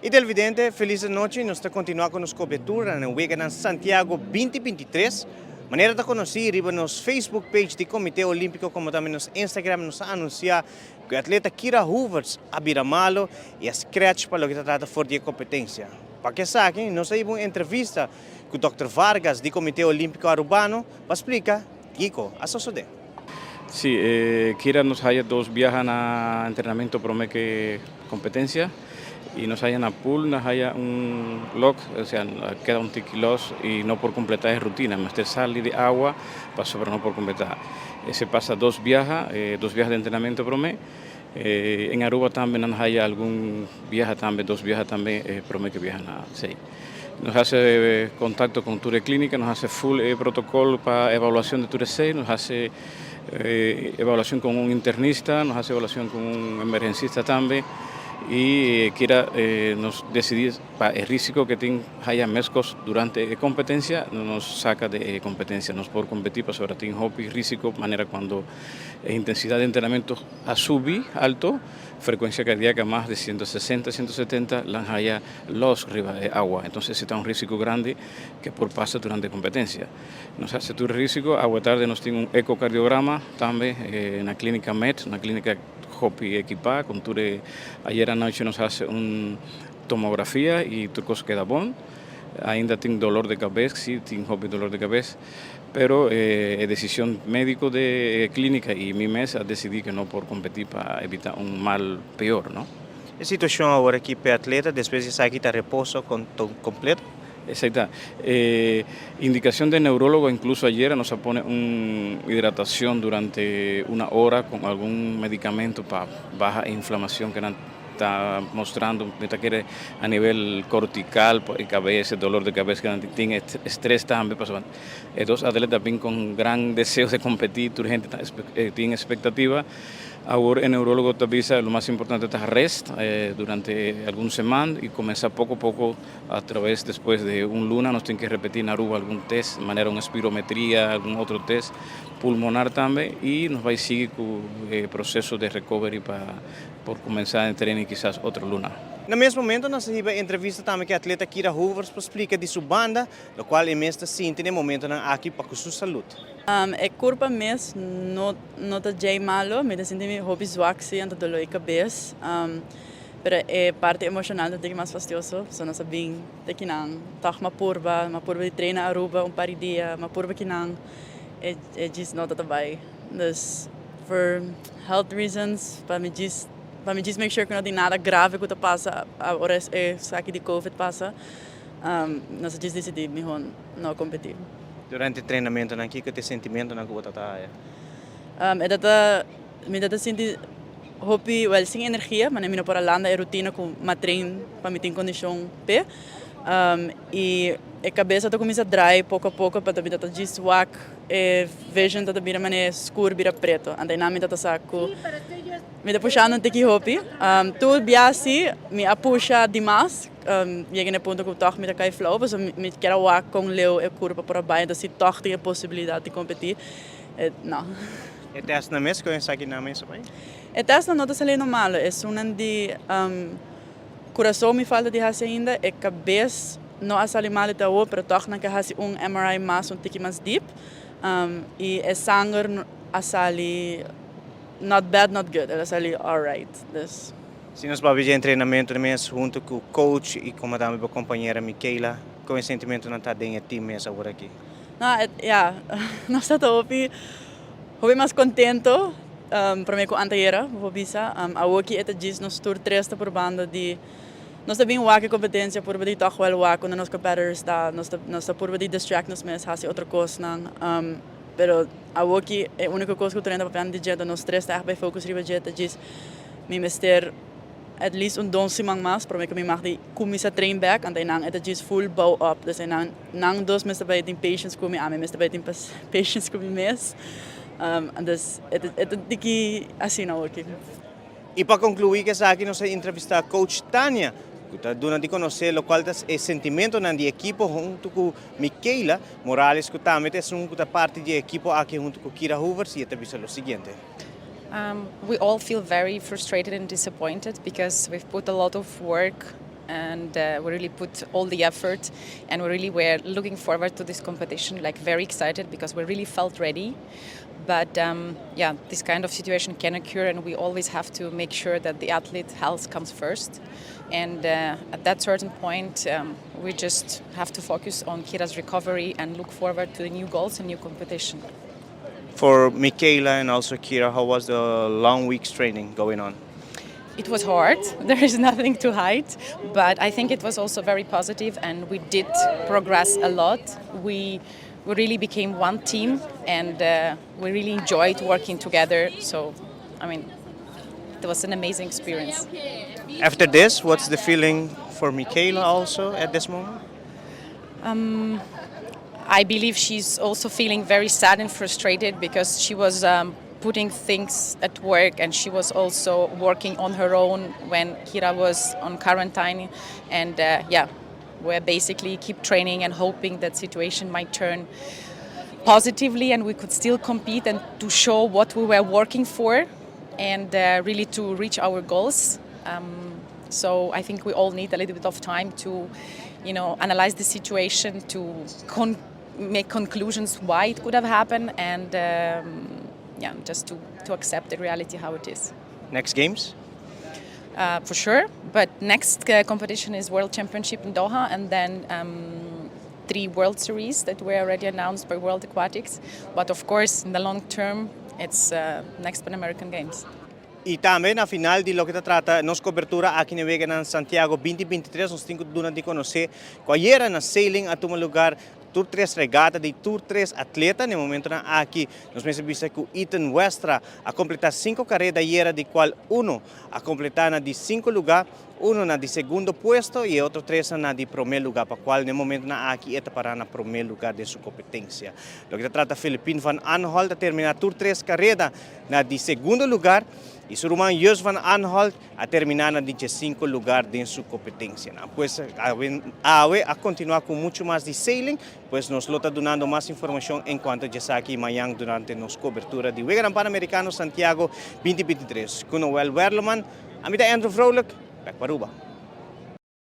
Y televidente, feliz nochi. Nos ta continua cu nos cobertura na Weganan Santiago 2023. Manera ta conoci, riba nos Facebook page di Comite Olimpico como tambe nos Instagram, nos a anuncia cu e atleta Kira Hoevertsz a bira malo y a scratch pa loke ta trata for di e competencia. Pa esaki, nos a un entrevista cu Dr. Vargas di Comite Olimpico Arubano pa splica kico a sucede. Si, Kira nos a haya dos biaha na entrenamento prome cu competencia y nos a haya na pool, nos a haya un lock, o sea, keda un tiki los y no por completa e rutina, mester sali di awa, pero no por completa. Esey pasa dos biaha di entrenamento prome. Na Aruba tambe nos a haya algun biaha tambe, dos biaha tambe prome cu biaha na si. Nos a haci contacto cu tur clinica, nos a haci full protocolo pa evaluacion di tur esey, nos a haci evaluacion cu un internista, nos a haci evaluacion cu un emergencista tambe y Kira nos dicidi pa e risico cu tin haya mescos durante e competencia, nos saca di competencia, nos por competi, pasobra tin hopi risico, manera cuando e intensidad di entrenamento a subi halto, frecuencia cardiaca mas di 160, 170, nan haya los riba di awa. Entonces, esey ta un risico grandi cu por pasa durante e competencia. Nos a haci tur risico, awe tardi nos tin un ecocardiograma tambe na clinica MED, na clinica hopi equipa, cu tur. Ayera anochi nos a haci un tomografia y tur cos a keda bon. Ainda tin dolor di cabes, si, tin hopi dolor di cabes, pero decision medico di clinica y mi mes a dicidi cu no por competi pa evita un mal peor, no? E situacion awor aki pa e atleta, despues di esaki ta reposo completo? Exacto. Indicacion di neurologo, incluso ayera nos a pone un hidratacion durante un ora cu algun medicamento pa baha inflamacion cu ta mostrando, cu a nivel cortical, cabes, dolor di cabes, cu tin stress tambe. E dos atletanan bin cu gran deseo di competi, tur hende tin expectativa. Awor e neurologo ta bisa, lo mas importante ta rest durante algun siman y cuminsa poco poco a traves despues di un luna nos tin cu ripiti na Aruba algun test, manera un espirometria, algun otro test pulmonar tambe y nos bay sigui cu e proceso di recovery pa por cuminsa training kisas otro luna. Na mes momento, nos a hiba entrevista tambe cu e atleta Kira Hoevertsz pa splica di su banda, locual e mes ta sinti na e momento aki pa su salud. E curpa mes no ta dje malo, mi ta sinti mi hopi zwak si, anto dolor di cabes. Pero e parti emocional ta mas fastioso, so nos a bin te akinan, toch m'a purba di train na Aruba un par di dia, m'a purba akinan, e djis no ta bay. Dus for health reasons, pa mi djis make sure cu no tin nada grave cu ta pasa, ora esaki di COVID pasa, nos a djis dicidi miho no competi. Durante e treinamento, kico ta e sentimento cu bo ta? E ta mi ta sinti hopi, well, sin energia, mas mi no por a landa e rutina cu m'a train pa mi tin condicion p'e. Y e cabes ta cuminsa draai poco a poco, pa mi ta djis wak e vision ta bira mane scur, bira preto. Anto nan mi ta sa cu mi ta pushando un tiki hopi. Tur biaha si mi a pusha demas, yega na punto cu toch mi ta cay flauw, so mi kier wak con leu e curpa por bay, anto si toch tin e posibilidad di competi, no. E test nan mes, con esaki nan mes bay? E test no ta saliendo malo, e un di curason mi falta di haci ainda, e cabes no a sali malo te awor, pero toch nan ke haci un MRI mas, un tiki mas deep. Y e sanger a sali not bad, not good, el a sali alright. Dus. Si nos bay den treinamento mes hunto cu coach y como tambe e compañera Michaela, con e sentimento nan ta den e team mes awor aki? No, ja, nos ta hopi hopi mas contento prome cu ayera, bo bisa. Awor cu ta djis nos tur tres ta probando di nos ta bin wak competencia purba di toch wel wak unda nos competitors ta, nos ta purba di distract nos mes, haci otro cos nan. Pero awor cu e unico cos cu treina papiando di dje, nos tres ta echt bay focus riba dje, ta djis mi mester at least un 2 siman mas prome cu mi mag di cuminsa train back, anto nan e ta djis full bow up, dus nan dos mester bay tin patience cu mi, ami mester bay tin patience cu mi mes. Dus e ta tiki asina awor. Y pa conclui cu aki nos a entrevista coach Tania, cu ta duna di conoce locual ta e sentimento di ekipo hunto cu Michaela Morales, cu tambe ta un parti di ekipo aki hunto cu Kira Hoevertsz, y ta bisa lo siguiente. We all feel very frustrated and disappointed because we've put a lot of work. And we really put all the effort and we really were looking forward to this competition, like very excited because we really felt ready. But yeah, this kind of situation can occur, and we always have to make sure that the athlete health comes first. And at that certain point, we just have to focus on Kira's recovery and look forward to the new goals and new competition. For Michaela and also Kira, how was the long weeks training going on? It was hard. There is nothing to hide, but I think it was also very positive, and we did progress a lot. We really became one team, and we really enjoyed working together. So, I mean, it was an amazing experience. After this, what's the feeling for Michaela also at this moment? I believe she's also feeling very sad and frustrated because she was putting things at work and she was also working on her own when Kira was on quarantine. And yeah, we're basically keep training and hoping that situation might turn positively and we could still compete and to show what we were working for and really to reach our goals. So I think we all need a little bit of time to analyze the situation, to make conclusions why it could have happened, and yeah, just to accept the reality how it is. Next games? For sure. But next competition is World Championship in Doha, and then three World Series that were already announced by World Aquatics. But of course, in the long term, it's next Pan American Games. Y tambe na final di loke ta trata nos cobertura aki na Weganan Santiago 2023, nos tin cu duna di conoce cu ayera na sailing a tuma lugar tur tres regata di tur tres atleta. Na e momento aki nos mester bisa cu Ethan Westra a completa cinco careda ayera, di cual uno a completa na di cinco lugar, uno na di segundo puesto y otro tres na di prome lugar, pa cual na e momento aki ta para na prome lugar di su competencia. Loke ta trata Philippine van Anholt a termina tur tres careda na di segundo lugar y su ruman Jus van Anholt a termina na di 5 lugar den su competencia. Pues awe a continua cu mucho mas di sailing, pues nos lo ta dunando mas informacion en cuanto esaki mañan durante nos cobertura di Weganan Panamericano Santiago 2023. Cu Noel Werleman, ami ta Andrew Vrolijk, back pa Aruba.